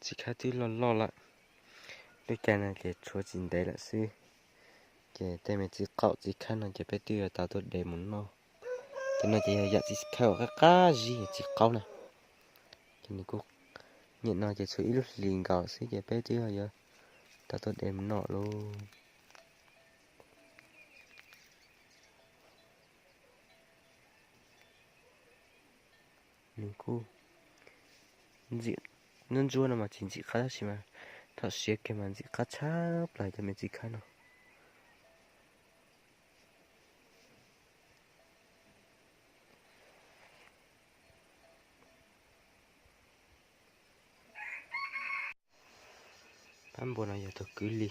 Txiv khaub twb loj loj lawm, lub caij no ces tshuav tsis ntev lawm xwb. Ces tej me txiv qaub txiv khaub no ces peb twb yuav tau tuaj de mus noj. Ces no ces yog yam txiv khaub uas qab qab zib, txiv qaub na. Ces nws kuj, nyem no ces tshuav ib lub hlis nkaus xwb ces peb twb yuav tau tuaj de mus noj lauj. Nws kuj ntxim, ntsuab ntsuab no mas tsis ntxim qab tab sis mas thaum siav kiag mas ntxim qab tshaj plaws cov me txiv khaub no. Pab npua no yog tus kwv li.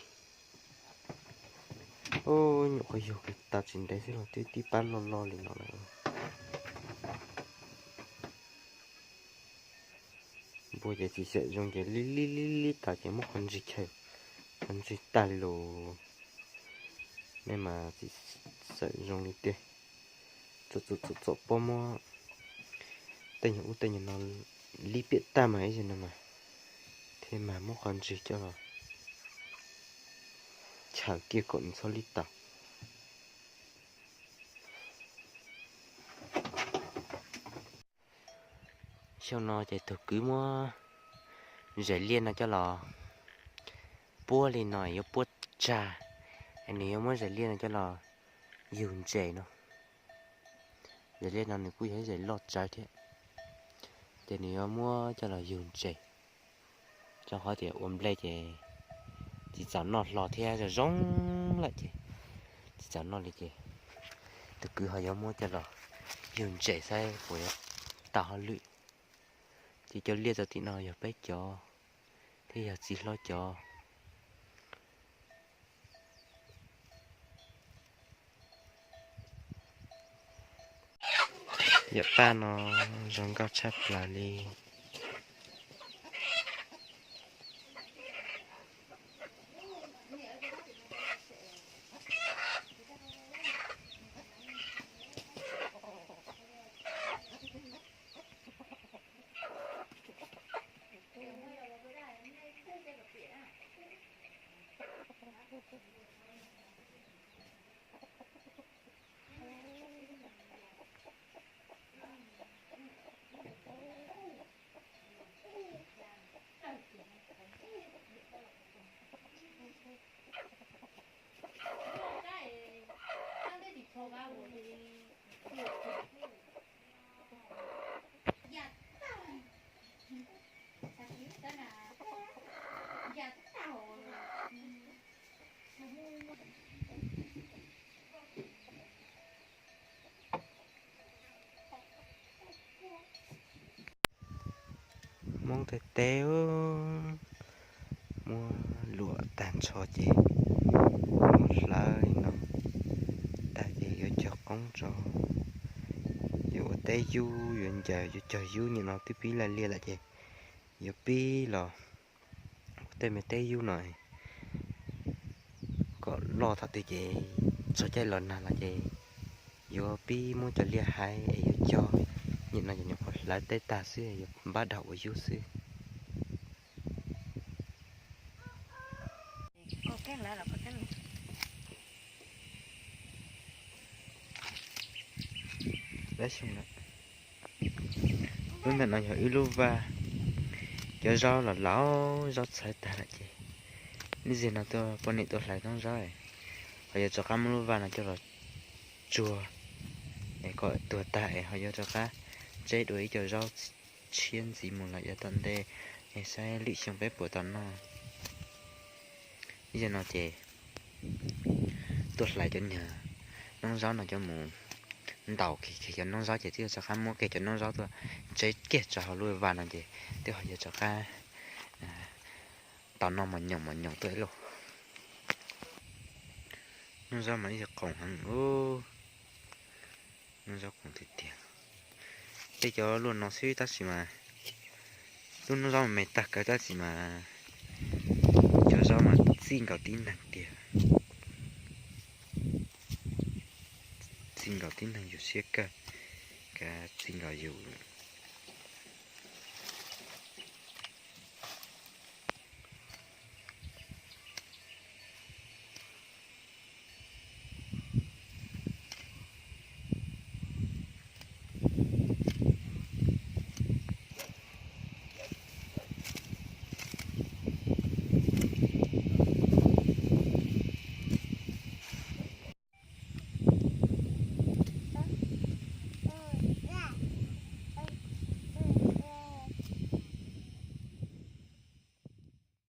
Nyuam qhuav yug kiag tau tsis ntev xwb los twb tib pab loj loj li no lawm. Npua ces tsis xyaw zoo ces lib lib lib lib tas ces muab qhov ntswg chaws, qhov ntswg tag li lus. Nej mas tsis xyaw zoo li tiag. Txom txom txom pob muab tej nyuag ub tej nyuag no lib piam tag mas ib zaug no mas thiaj mas muab qhov ntswg coj los chaws kiag kom nws txhob lib tau. Xyoo no ces tus kwv muab zais liaj no coj los puab li no yuav puab tsag, es nws yuav muab zais liaj no coj los yug ntses no. Zais liaj no nws kuj yog ib zais loj tsawv thiab, ces nws yuav muab coj los yug ntses, rau qhov tias ua nplej ces tsis txaus noj hlo thiab zoo zoo lawm ces tsis txaus noj li ces tus kwv ho yuav muab coj los yug ntses saib puas yuav tau hauj lwm. Ces cov liaj txog tim no yog peb cov thiab yog txiv hlob cov. Yam paj no zoo nkauj tshaj plaws li. Hmoob tej teb muab luam tag nrho ces muab hlawv li no tag ces yuav cog qoob tso, yuav ua teb yub, yuav ncaws, yuav cog yub. Nim no twb pib laj liaj lawm ces yuav pib los ua tej me teb yub no kom loj thaum twg ces txog caij los nag los ces yuav pib muab cov liaj hais es yuav cog. Nim no ces nyuam qhuav hlawv teb tag xwb, yuav npab dag ua yub xwb. Lub ntawm no yog wb lub vaj, cov zaub los laus, zaub txhawv tag lawm ces ib zaug no tuaj poj niam tuaj hlais noob zaub, ho yuav rov qab muab lub vaj no coj los tsuag es kom tuag tag es ho yuav rov qab tseb dua ib co zaub tshiab ntxiv mus los yav tom ntej es saib lwm xyoo peb puas tau noj. Ib zaug no ces tuaj hlais cov niag noob zaub no coj mus ntaus kiag cov noob zaub ces twb yuav rov qab muab kiag cov noob zaub tuaj tseb kiag rau hauv lub vaj no ces twb ho yuav rov qab tau noj mos nyoos mos nyoos tuaj ib lauj. Noob zaub mas ib yam qoos heev ub. Noob zaub qoos tiag tiag. Tej cov luaj no xwb tab sis mas lub noob zaub me tag kawg tab sis mas cov zaub mas txij nkaus tib neeg tiag. Txij nkaus tib neeg yus siab kawg, kav txij nkaus yus